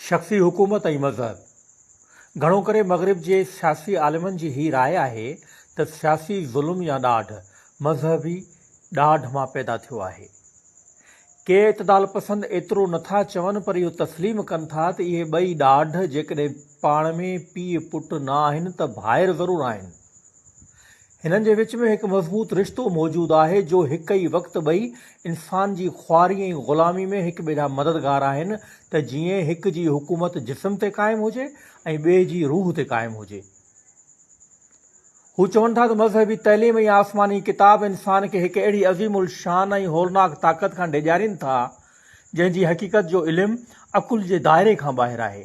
شخصي حڪومت ۽ مذهب، گهڻو ڪري مغرب جي سياسي عالمن جي هي راء آهي ته سياسي ظلم يا ڏاڍ مذهبي ڏاڍ مان پيدا ٿيو آهي. ڪي اعتدال پسند ايترو نه ٿا چون پر اهو تسليم ڪن ٿا ته اهي ٻئي ڏاڍ جيڪڏهن پاڻ ۾ پيء پٽ نه آهن ته ڀائر ضرور آهن. هنن جي وچ ۾ هڪ مضبوط رشتو موجود آهي جو هڪ ئي وقت ٻئي انسان جي خواري ۽ غلامي ۾ هڪ ٻئي جا مددگار آهن ته جيئن هڪ جي حڪومت جسم تي قائم هجي ۽ ٻئي جي روح تي قائم هجي. هو چون ٿا ته مذهبي تعليم ۽ آسماني ڪتاب انسان کي هڪ اهڙي عظيم الشان ۽ هولناڪ طاقت کان ڊيڄارين ٿا جنهن جي حقيقت جو علم عقل جي دائري کان ٻاهر آهي.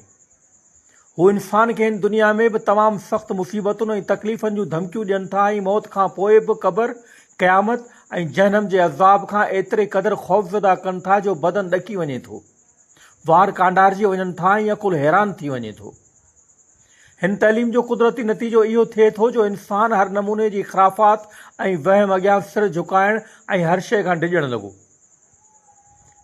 هو انسان کي هن دنيا ۾ به تمام سخت مصيبتن ۽ تڪليفن جون ڌمڪيون ڏين ٿا ۽ موت کان پوء به قبر، قيامت ۽ جهنم جي عذاب کان ايتري قدر خوفزده ڪن ٿا جو بدن ڏڪي وڃي ٿو، وار ڪانڊارجي وڃن ٿا ۽ عقل حيران ٿي وڃي ٿو. هن تعليم جو قدرتي نتيجو اهو ٿئي ٿو جو انسان هر نموني جي خرافات ۽ وهم اڳيان سر جهڪائڻ ۽ هر شيء کان ڊڄڻ لڳو.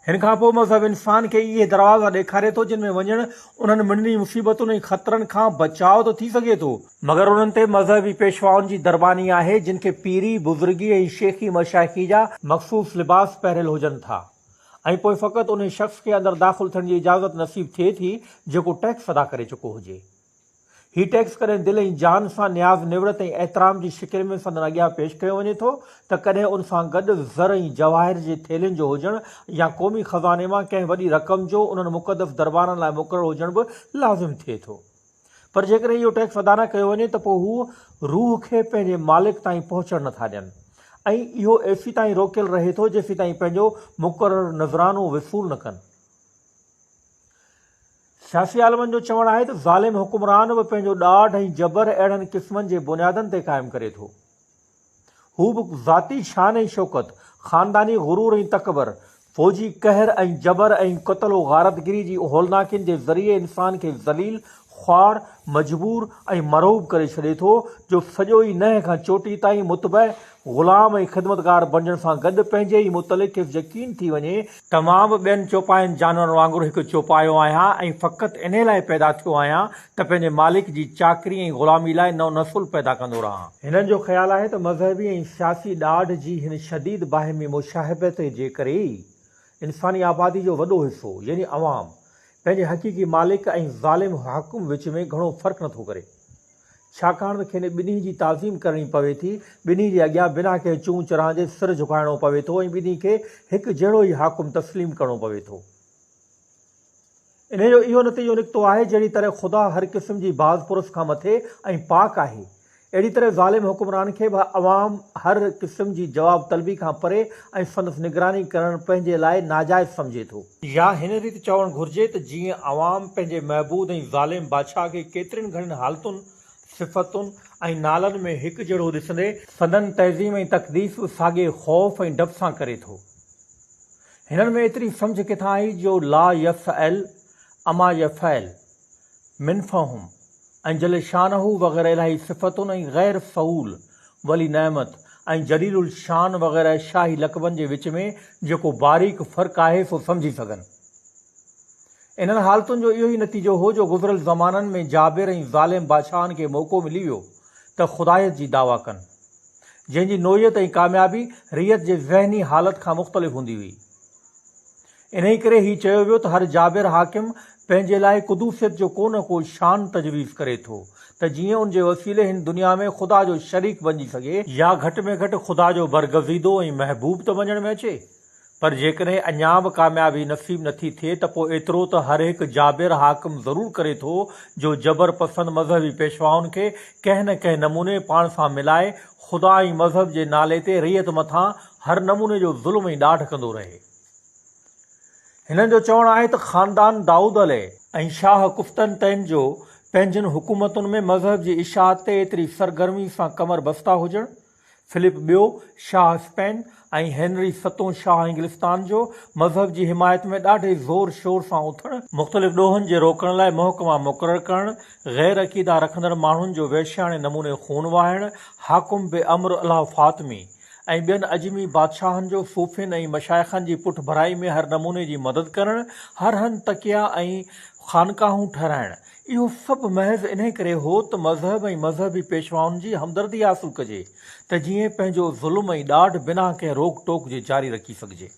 هن کان پوء مذهب انسان کي اهي دروازا ڏيکاري ٿو جن ۾ وڃڻ انهن مڙني مصيبتن ۽ خطرن کان بچاء ته ٿي سگهي ٿو، مگر انهن تي مذهبي پيشوائن جي درباني آهي جن کي پيري، بزرگي ۽ شيخي مشائخي جا مخصوص لباس پهريل هجن ٿا ۽ پوء فقط انهي شخص کي اندر داخل ٿيڻ جي اجازت نصيب ٿئي ٿي جيڪو ٽيڪس ادا ڪري چڪو هجي. هي ٽيڪس ڪڏهن دل ۽ جان سان نياز نوڙت ۽ احترام جي شڪل ۾ سندن اڳيان پيش ڪيو وڃي ٿو ته ڪڏهن ان سان گڏ زر ۽ جواهر جي ٿيلهين جو هجڻ يا قومي خزاني مان ڪنهن وڏي رقم جو انهن مقدس دربارن لاء مقرر هجڻ به لازم ٿئي ٿو. پر جيڪڏهن اهو ٽيڪس ادا نه ڪيو وڃي ته پوء هو روح کي پنهنجي مالڪ تائين پهچڻ نه ٿا ڏين ۽ اهو ايسيتائين روڪيل رهي ٿو جيسيتائين پنهنجو مقرر نذرانو وصول نه ڪن. سياسي عالمن جو چوڻ آهي ته ظالم حڪمران به پنهنجو ڏاڍ ۽ جبر اهڙن قسمن جي بنيادن تي قائم ڪري ٿو. هو به ذاتي شان ۽ شوڪت، خانداني غرور ۽ تڪبر، فوجي قهر ۽ جبر ۽ قتل و غارتگري جي هولناڪين جي ذريعي انسان کي ذليل، خوار، مجبور ۽ مرعوب ڪري ڇڏي ٿو جو سڄو ئي ننهن کان چوٽي تائين متبع، غلام ۽ خدمتگار بڻجڻ سان گڏ پنهنجي ئي متعلق کيس يقين ٿي وڃي ته مان به ٻين چوپاين جانورن وانگر هڪ چوپايو آهيان ۽ فقط انهي لاء پيدا ٿيو آهيان ته پنهنجي مالڪ جي چاڪري ۽ غلامي لاء نئون نسل پيدا ڪندو رهان. هنن جو خيال آهي ته مذهبي ۽ سياسي ڏاڍ جي هن شديد باهمي مشاهبت جي ڪري ئي انساني آبادي جو وڏو حصو يعني عوام پنهنجي حقيقي مالڪ ۽ ظالم حاڪم وچ ۾ گهڻو فرق نٿو ڪري. ڇاڪاڻ ته کين ٻنهي جي تعظيم ڪرڻي پوي ٿي، ٻنهي جي اڳيان بنا ڪنهن چون چران جي سر جهڪائڻو پوي ٿو ۽ ٻنهي کي هڪ جهڙو ئي حاڪم تسليم ڪرڻو پوي ٿو. انهيء جو اهو نتيجو نڪتو آهي، جهڙي طرح خدا هر قسم جي باز پرس کان مٿي ۽ پاڪ آهي، اهڙي طرح ظالم حڪمران کي به عوام هر قسم جي جواب طلبي کان پري ۽ سندس نگراني ڪرڻ پنهنجي لاء ناجائز سمجهي ٿو. يا هن ريت چوڻ گهرجي ته جيئن عوام پنهنجي معبود ۽ ظالم بادشاهه کي ڪيترين گهڻين حالتن، صفتن ۽ نالن ۾ هڪ جهڙو ڏسندي، سندن تعظيم ۽ تقديس به ساڳئي خوف ۽ ڊپ سان ڪري ٿو. هنن ۾ ايتري سمجهه ڪٿان آئي جو لا يسئل عما يفعل منفهم ۽ جل شانه وغيره الاهي صفتن ۽ غير سئول، ولي نعمت ۽ جليل الشان وغيره شاهي لقبن جي وچ ۾ جيڪو باريڪ فرق آهي سو سمجهي سگهن. انهن حالتن جو اهو ئي نتيجو هو جو گذريل زمانن ۾ جابر ۽ ظالم بادشاهن کي موقعو ملي ويو ته خدايت جي دعويٰ ڪن، جنهن جي نوعيت ۽ ڪاميابي رعيت جي ذهني حالت کان مختلف هوندي هئي. انهيء ڪري هي چيو ويو ته هر جابر حاڪم پنهنجي لاء قدوسيت جو ڪو نه ڪو شان تجويز ڪري ٿو ته جيئن ان جي وسيلي هن دنيا ۾ خدا جو شريڪ بنجي سگهي، يا گهٽ ۾ گهٽ خدا جو برگزيدو ۽ محبوب ته مڃڻ ۾ اچي. پر جيڪڏهن اڃا به ڪاميابي نصيب نٿي ٿئي ته پوء ايترو ته هر هڪ جابر حاڪم ضرور ڪري ٿو جو جبر پسند مذهبي پيشوائن کي ڪنهن نه ڪنهن نموني پاڻ سان ملائي خدا ۽ مذهب جي نالي تي رعيت مٿان هر نموني جو ظلم ۽ ڏاڍ ڪندو رهي. هنن جو چوڻ آهي ته خاندان دائود عليه ۽ شاهه قسطنطين جو پنهنجين حڪومتن ۾ مذهب جي اشاعت تي ايتري سرگرمي سان ڪمر بسته هجڻ، فلپ ٻيو، شاهه اسپين، ۽ هينري ستون شاهه انگلستان جو مذهب جي حمايت ۾ ڏاڍي زور شور سان اٿڻ، مختلف ڏوهن جي روڪڻ لاء محڪما مقرر ڪرڻ، غير عقيده رکندڙ ماڻهن جو وحشياڻي نموني خون وهائڻ، حاڪم بامر الله فاطمي. ۽ ٻين عجمي بادشاهن جو صوفين ۽ مشائخن جي پٺڀرائي ۾ هر نموني جي مدد ڪرڻ، هر هنڌ تڪيا ۽ خانقاهون ٺهرائڻ، اهو سڀ محض انهي ڪري هو ته مذهب ۽ مذهبي پيشوائن جي همدردي حاصل ڪجي ته جيئن پنهنجو ظلم ۽ ڏاڍ بنا ڪنهن روڪ ٽوڪ جي جاري رکي سگهجي.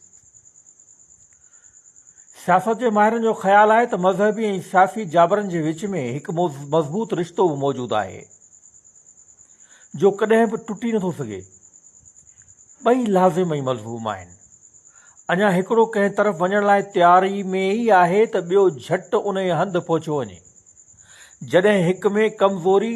سياست جي ماهرن جو خيال آهي ته مذهبي ۽ سياسي جابرن جي وچ ۾ هڪ مضبوط رشتو به موجود آهي جو ڪڏهن به ٽٽي نٿو سگهي. ٻئي لازم ۽ ملزوم آهن. اڃا هڪڙو ڪنهن طرف وڃڻ لاء تياري ۾ ئي آهي ته ٻيو جهٽ انهيء هنڌ پهچيو وڃي. جڏهن هڪ ۾ ڪمزوري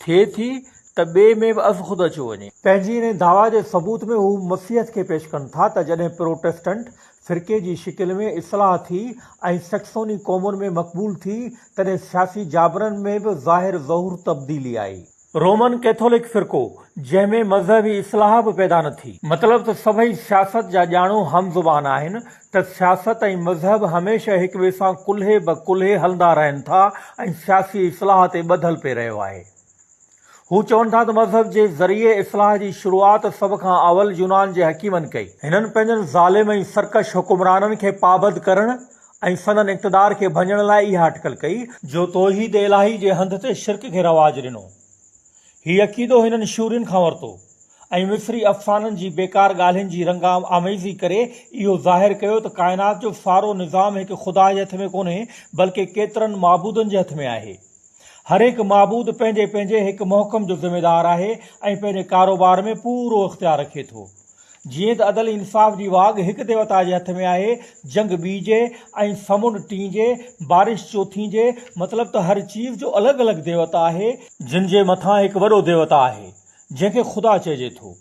ٿئي ٿي ته ٻئي ۾ به ازخود اچيو وڃي. پنهنجي انهيء دعويٰ جي ثبوت ۾ هو مسيحيت کي پيش ڪن ٿا ته جڏهن پروٽيسٽنٽ فرقي جي شڪل ۾ اصلاح ٿي ۽ سئڪسوني قومن ۾ مقبول ٿي تڏهن سياسي جابرن ۾ به ظاهر ظهور تبديلي آئي. رومن ڪئٿولڪ فرقو، جنهن ۾ مذهبي اصلاح به پيدا نه ٿي. مطلب ته سڀئي سياست جا ڄاڻو هم زبان آهن ته سياست ۽ مذهب هميشه هڪ ٻئي سان ڪلهي به ڪلهي هلندا رهن ٿا ۽ سياسي اصلاح تي ٻڌل پئي رهيو آهي. هو چون ٿا ته مذهب جي ذريعي اصلاح جي شروعات سڀ کان اول يونان جي حڪيمن ڪئي. هنن پنهنجن ظالم ۽ سرڪش حڪمرانن کي پابند ڪرڻ ۽ سندن اقتدار کي ڀڃڻ لاء اها اٽڪل ڪئي، جو توحيد الاهي جي هنڌ تي شرڪ کي رواج ڏنو. هي عقيدو هنن شورين کان ورتو ۽ مصري افسانن جي بيڪار ڳالهين جي رنگ آميزي ڪري اهو ظاهر ڪيو ته ڪائنات جو سارو نظام هڪ خدا جي هٿ ۾ ڪونهي بلڪه ڪيترن معبودن جي هٿ ۾ آهي. هر هڪ معبود پنهنجي پنهنجي هڪ محڪم جو ذميدار آهي ۽ پنهنجي ڪاروبار ۾ پورو اختيار رکي ٿو. جيئن ته عدل انصاف جي واڳ هڪ ديوتا جي هٿ ۾ آهي، جنگ ٻي جي ۽ سمنڊ ٽين جي، بارش چوٿين جي، مطلب ته هر چيز جو الڳ الڳ ديوتا آهي، جن جي مٿان هڪ وڏو ديوتا آهي، جنهن کي خدا چئجي ٿو.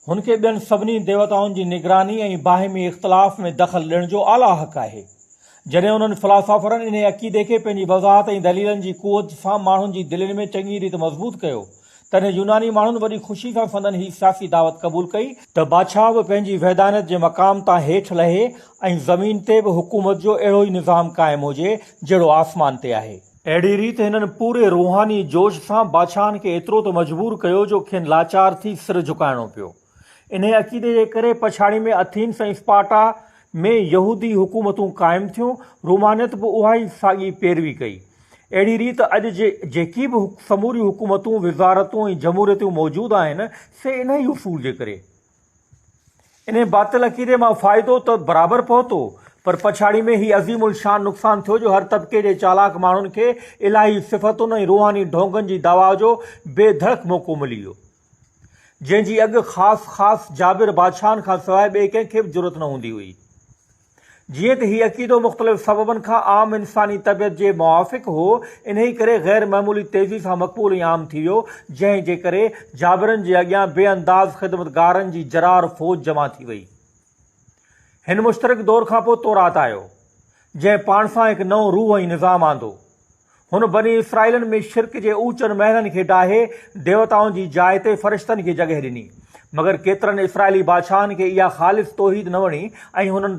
هن کي ٻين سڀني ديوتائن جي نگراني ۽ باهمي اختلاف ۾ دخل ڏيڻ جو اعليٰ حق آهي. جڏهن انهن فلاسافرن انهي عقيدي کي پنهنجي وضاحت ۽ دليلن جي قوت سان ماڻهن جي دلين ۾ چڱي ريت مضبوط ڪيو، تڏهن يوناني ماڻهن وڏي خوشي سان سندن هي سياسي دعوت قبول ڪئي، ته بادشاهه به پنهنجي وحدانيت جي مقام تان هيٺ لهي ۽ زمين تي به حڪومت جو اهڙو ئي نظام قائم هجي، جهڙو آسمان تي آهي. اهڙي ريت هنن پوري روحاني جوش سان بادشاهن کي ايترو ته مجبور ڪيو جو کين لاچار ٿي سر جهڪائڻو پيو. انهيء عقيدي جي ڪري پڇاڙي ۾ اٿينس ۽ اسپارٽا ۾ يهودي حڪومتون قائم ٿيون، رومانيت به اها ئي ساڳي پيروي ڪئي. اهڙي ريت اڄ جي جيڪي به سموريون حڪومتون، وزارتون ۽ جمهوريتون موجود آهن، سي انهيء ئي اصول جي ڪري. انهيء باطل عقيدي مان فائدو ته برابر پهتو، پر پڇاڙي ۾ هي عظيم الشان نقصان ٿيو جو هر طبقي جي چالاڪ ماڻهن کي الاهي صفتن ۽ روحاني ڍونگن جي دعويٰ جو بي ڌڙڪ موقعو ملي ويو، جنهن جي اڳ خاص خاص جابر بادشاهن کان سواء ٻئي ڪنهن کي به جرئت نه هوندي هئي. جيئن ته هي عقيدو مختلف سببن کان عام انساني طبيعت جي موافق هو، انهيء ڪري غير معمولي تيزي سان مقبول ۽ عام ٿي ويو، جنهن جي ڪري جابرن جي اڳيان بي انداز خدمتگارن جي جرار فوج جمع ٿي وئي. هن مشترڪ دور کان پوء تورات آيو، جنهن پاڻ سان هڪ نئون روح ۽ نظام آندو. هن بني اسرائيلن ۾ شرڪ جي اوچن محلن کي ڊاهي ديوتائن جي جاء تي فرشتن کي جڳهه ڏني. مگر ڪيترن اسرائيلي بادشاهن کي اها خالص توحيد نه وڻي ۽ هنن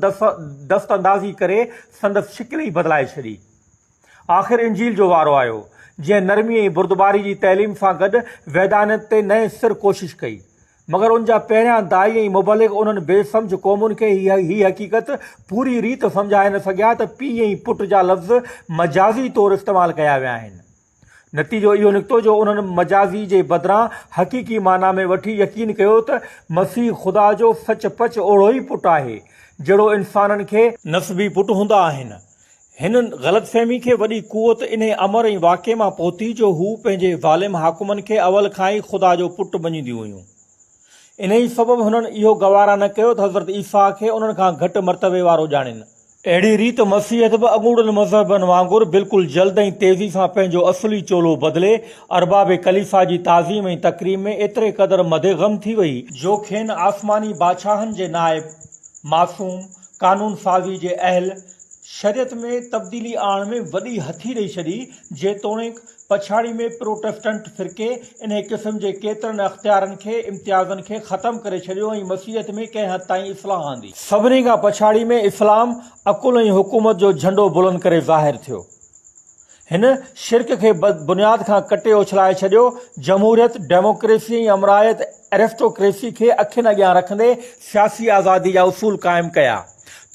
دست اندازي ڪري سندس شڪل ئي بدلائي ڇڏي. آخر انجيل جو وارو آيو، جنهن نرمي ۽ بردباري جي تعليم سان گڏ وحدانيت تي نئين سر ڪوشش ڪئي. مگر ان جا پهريان داعي ۽ مبلغ انهن بي سمجهه قومن کي هي حقيقت پوري ريت سمجهائي نه سگهيا ته پيء ۽ پٽ جا لفظ مجازي طور استعمال ڪيا ويا آهن. نتيجو اهو نڪتو جو انهن مجازي جي بدران حقيقي معنيٰ ۾ وٺي يقين ڪيو ته مسيح خدا جو سچ پچ اوڙو ئي پٽ آهي جهڙو انسانن کي نسبي پٽ هوندا آهن. هن غلط فهمي کي وڏي قوت انهي امر ۽ واقعي مان پهتي جو هو پنهنجي ظالم حاڪمن کي اول کان ئي خدا جو پٽ مڃينديون هيون. انهي سبب هنن اهو گوارا نه ڪيو ته حضرت عيسيٰ کي انهن کان گهٽ مرتبي وارو ڄاڻين. اهڙي ريت مسيحيت به اڳوڻن مذهبن وانگر بلڪل جلد ۽ تيزي سان پنهنجو اصلي چولو بدلي ارباب ڪليسا جي تعظيم ۽ تڪريم ۾ ايتري قدر مدغم ٿي وئي، جو کين آسماني بادشاهن جي نائب، معصوم، قانون سازي جي اهل، شريعت ۾ تبديلي آڻڻ ۾ وڏي هٿي ڏئي ڇڏي، جيتوڻيڪ پڇاڙي ۾ پروٽسٽنٽ فرقي انهي قسم جي ڪيترن اختيارن کي امتيازن کي ختم ڪري ڇڏيو ۽ مسيحيت ۾ ڪنهن حد تائين اصلاح آندي. سڀني کان پڇاڙي ۾ اسلام عقل ۽ حڪومت جو جهنڊو بلند ڪري ظاهر ٿيو. هن شرڪ کي بنياد کان ڪٽي اڇلائي ڇڏيو. جمهوريت، ڊيموڪريسي ۽ امرائيت، ارسٽوڪريسي کي اکين اڳيان رکندي سياسي آزادي جا اصول قائم ڪيا.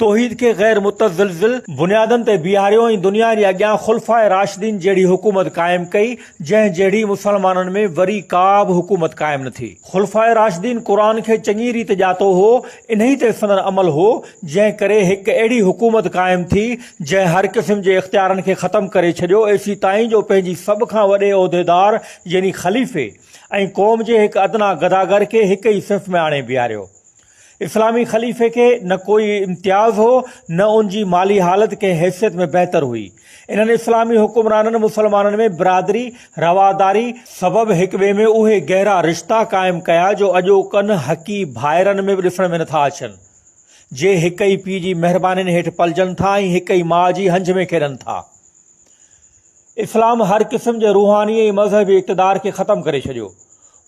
توحيد کي غير متزلزل بنيادن تي بيهاريو ۽ دنيا جي اڳيان خلفاء راشدين جهڙي حڪومت قائم ڪئي، جنهن جهڙي مسلمانن ۾ وري ڪا به حڪومت قائم نه ٿي. خلفاء راشدين قرآن کي چڱي ريت ڄاتو هو، انهي تي سندن عمل هو، جنهن ڪري هڪ اهڙي حڪومت قائم ٿي، جنهن هر قسم جي اختيارن کي ختم ڪري ڇڏيو، ايسيتائين جو پنهنجي سڀ کان وڏي عهديدار يعني خليفي ۽ قوم جي هڪ ادنيٰ گداگر کي هڪ ئي صف ۾ آڻي بيهاريو. اسلامي خليفي کي نه ڪوئي امتياز هو نه ان جي مالي حالت ڪنهن حيثيت ۾ بهتر هئي. انهن اسلامي حڪمرانن مسلمانن ۾ برادري، رواداري، سبب هڪ ٻئي ۾ اهي گهرا رشتا قائم ڪيا جو اڄوڪن حقي ڀائرن ۾ به ڏسڻ ۾ نٿا اچن، جي هڪ ئي پيء جي مهربانين هيٺ پلجن ٿا ۽ هڪ ئي ماء جي هنج ۾ کيڏن ٿا. اسلام هر قسم جي روحاني ۽ مذهبي اقتدار کي ختم ڪري ڇڏيو.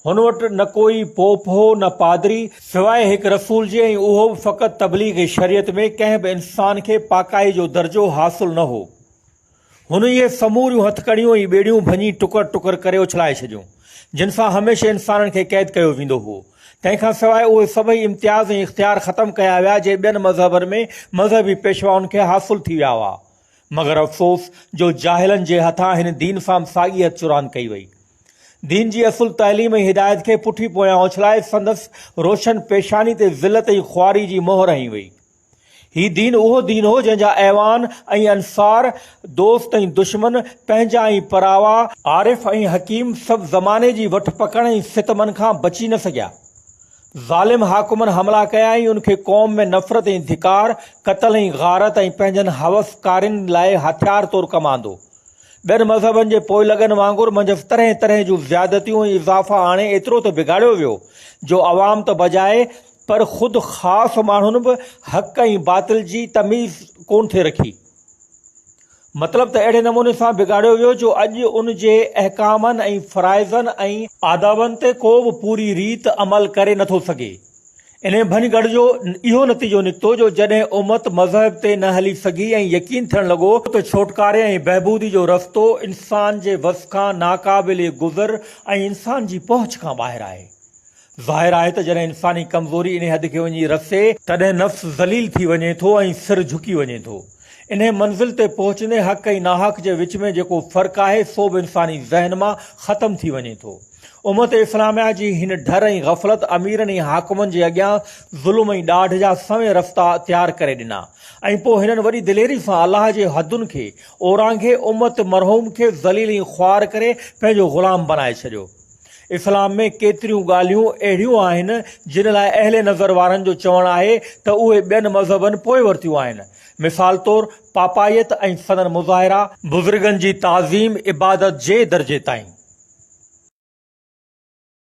هن وٽ نه ڪوئي پوپ هو نه پادري، سواء هڪ رسول جي ۽ اهو به فقط تبليغ شريعت ۾ ڪنهن به انسان کي پاڪائي جو درجو حاصل نه هو. هن اهي سموريون هٿڪڙيون ۽ ٻيڙيون ڀڃي ٽڪر ٽڪر ڪري اڇلائي ڇڏيون، جن سان هميشه انسانن کي قيد ڪيو ويندو هو. تنهن کان سواء اهي سڀئي امتياز ۽ اختيار ختم ڪيا ويا جي ٻين مذهبن ۾ مذهبي پيشوائن کي حاصل ٿي ويا هئا. مگر افسوس جو جاهلن جي هٿان هن دين سان به ساڳي هٿ چراند ڪئي وئي. دين جي اصل تعليم ۽ هدايت کي پٺي پويان اڇلائي سندس روشن پيشاني تي ذلت ۽ خواري جي مهر هنئي وئي. هي دين اهو دين هو جنهن جا اعوان ۽ انصار، دوست ۽ دشمن، پنهنجا ۽ پراوا، عارف ۽ حڪيم سڀ زماني جي وٺ پڪڙ ۽ ستمن کان بچي نه سگهيا. ظالم حاڪمن حملا ڪيا ۽ ان کي قوم ۾ نفرت ۽ ڌڪار، قتل ۽ غارت ۽ پنهنجن هوس ڪارين لاء هٿيار طور ڪم آندو. ٻين مذهبن جي پوئلڳن وانگر منجهس طرحين طرحين جون زيادتيون ۽ اضافا آڻي ايترو ته بگاڙيو ويو جو عوام ته بجاء پر خود خاص ماڻهن به حق ۽ باطل جي تميز ڪونه ٿي رکي. مطلب ته اهڙي نموني سان بگاڙيو ويو جو اڄ ان جي احڪامن ۽ فرائضن ۽ آدابن تي ڪو به پوري ريت عمل ڪري نٿو سگهي. انهي ڀڃ گهڙ جو اهو نتيجو نڪتو جو جڏهن امت مذهب تي نه هلي سگهي ۽ يقين ٿيڻ لڳو ته ڇوٽڪاري ۽ بهبودي جو رستو انسان جي وس کان ناقابل گذر ۽ انسان جي پهچ کان ٻاهر آهي. ظاهر آهي ته جڏهن انساني ڪمزوري انهي حد کي وڃي رسي، تڏهن نفس ذليل ٿي وڃي ٿو ۽ سر جهڪي وڃي ٿو. انهي منزل تي پهچندي حق ۽ ناحق جي وچ ۾ جيڪو فرق آهي، سو به انساني ذهن مان ختم ٿي وڃي ٿو. امت اسلاميه جي هن ڍر ۽ غفلت اميرن ۽ حاڪمن جي اڳيان ظلم ۽ ڏاڍ جا سوين رستا تيار ڪري ڏنا ۽ پوء هنن وڏي دليري سان الله جي حدن کي اورانگهي امت مرحوم کي ذليل ۽ خوار ڪري پنهنجو غلام بنائي ڇڏيو. اسلام ۾ ڪيتريون ڳالهيون اهڙيون آهن جن لاء اهل نظر وارن جو چوڻ آهي ته اهي ٻين مذهبن پوء ورتيون آهن. مثال طور پاپائيت ۽ سندن مظاهرا، بزرگن جي تعظيم عبادت جي درجي تائين.